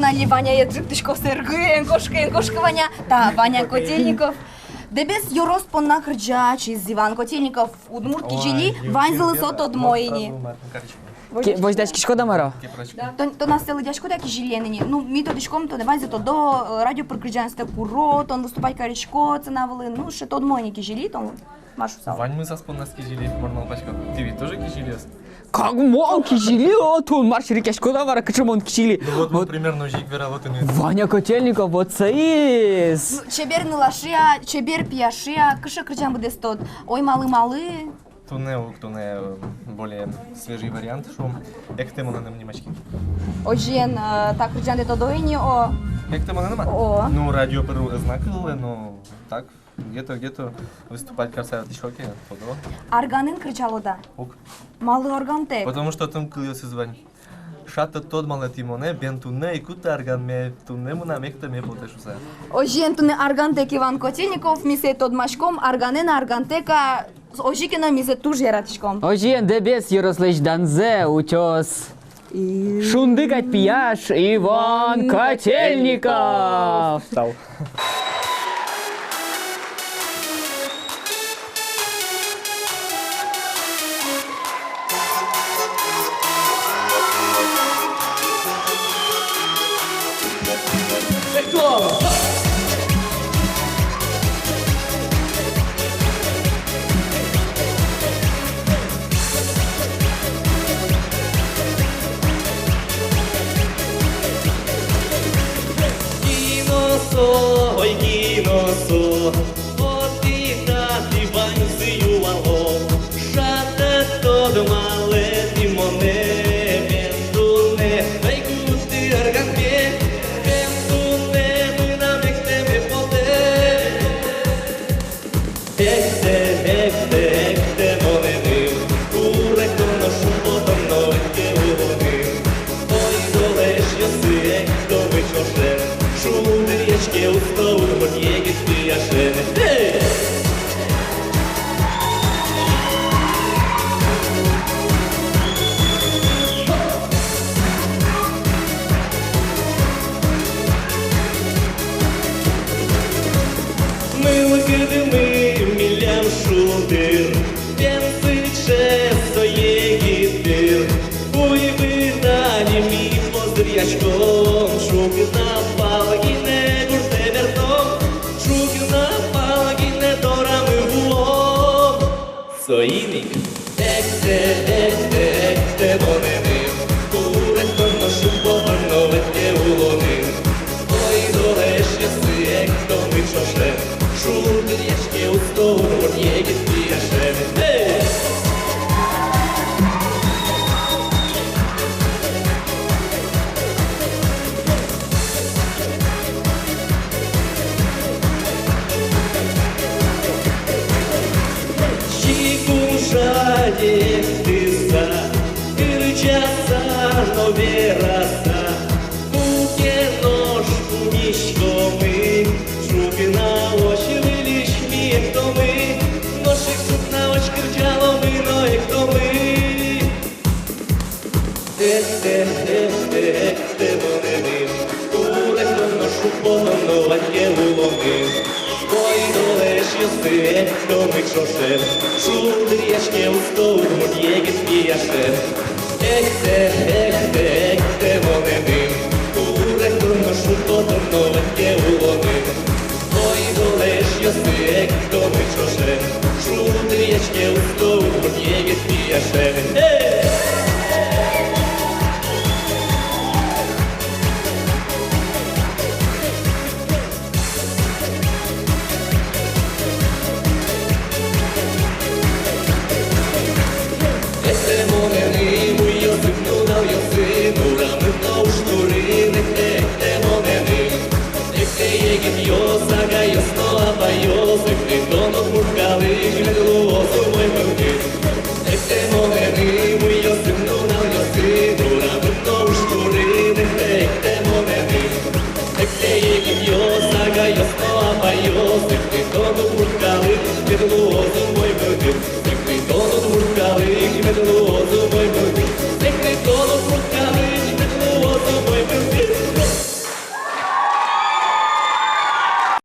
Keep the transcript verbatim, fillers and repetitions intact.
Али Ваняез ӝыктӥсько сэргы, эн кошкы, эн кошкы, Ваня. Та Ваня Котельников. Дэбес ёрос понна кырӟа ачиз Иван Котельников. Удмурт кизили, ваньзылы со тодмо ини. Ке-, возьдаськиськод-а, мар-а? Тон, тон ассэ лыдъяськод-а кизилиен ини? Ну, ми тодӥськом, тон ваньзэ тодо, э, радио пыр кырӟанъёстэ куро, тон выступать кариськод сцена вылын, ну, сыӵе тодмо ини кизили, тон мар шуысал? Ваньмыз аспонназ кизили, мар малпаськод. Тӥ ведь тоже кизилиос. Как мон кизили, о, тон мар ширикъяськод-а, мар-а, кыӵе мон кизили? Ну вот, вот, примерно, озьы ик верало тыныд. Ваня Котельников, вот соиз. Ну, чебер нылашъя, чебер пияшъя, кыӵе кырӟан быдэстод? Ой, малы, малы. Туннэ ук, туннэ, э, более свежий вариант, шуом. «Эктэ монэным» нимаське. Озьыен, э, та кырӟандэ тодо ини, о. «Эктэ монэным»-а? О. Ну, радио пыр ӧз на кыллы, но так, где-то, где-то выступать карыса ветлӥсько ке, тодо. Арганэн кырӟалод-а? Уг. Малы аргантэк? Потому что отын кылъёсыз вань. Шат тодмалэ тӥ монэ, бен туннэ ик кутэ арганме, туннэ мынам эктэме потэ шуса. Озьыен, туннэ аргантэк Иван Котельников, ми сое тодмаськом, арганэн, аргантэк-а, озьы ке но ми сое туж яратӥськом. Озьыен, Дэбес ёрослэсь данзэ утёз шунды кадь пияш Иван Котельников. Тау. Кино со, ой, кино со, отӥ-татӥ ваньзы юало. Шат тодмалэ тӥ монэ, бен туннэ ӧй кутты арган ке, бен туннэ мынам эктэме потэ. Эктэ, эктэ, эктэ монэным, куректон но, шумпотон но ӧд ке улоным. Ойдолэ, эшъёсы, эктомы ӵошен, шулдыръяське усто удмурт егит пияшен. Эй! Мылкыдмы милям шулдыр, пемзы ӵоже со егит дыр. Уйбыт али ми поздыръяськом, ӵукна пал гинэ гуртэ бертом, ӵукна пал гинэ дорамы вуом. Соин ик эктэ, эктэ, эктэ монэным, куректон но, шумпотон но ӧд ке улоным. Ойдолэ, эшъёсы, эктомы ӵошен, шулдыръяське усто удмурт егит пияшен. Эй! Чик ужаде эктыса, кырӟаса но вераса, куке нош пумиськомы, ӵукна озь выльысь ми эктомы, нош ик ӵукна озь кырӟаломы но эктомы. Эктэ, эктэ, эктэ монэным, куректон но, шумпотон но вань ке улоным. Ойдолэ, эшъёсы, эктомы ӵошен, шулдыръяське усто удмурт егит пияшен. Эктэ, эктэ, эктэ монэным, куректон но, шумпотон но вань ке улоным. Ойдолэ, эшъёсы, эктомы ӵошен, шулдыръяське усто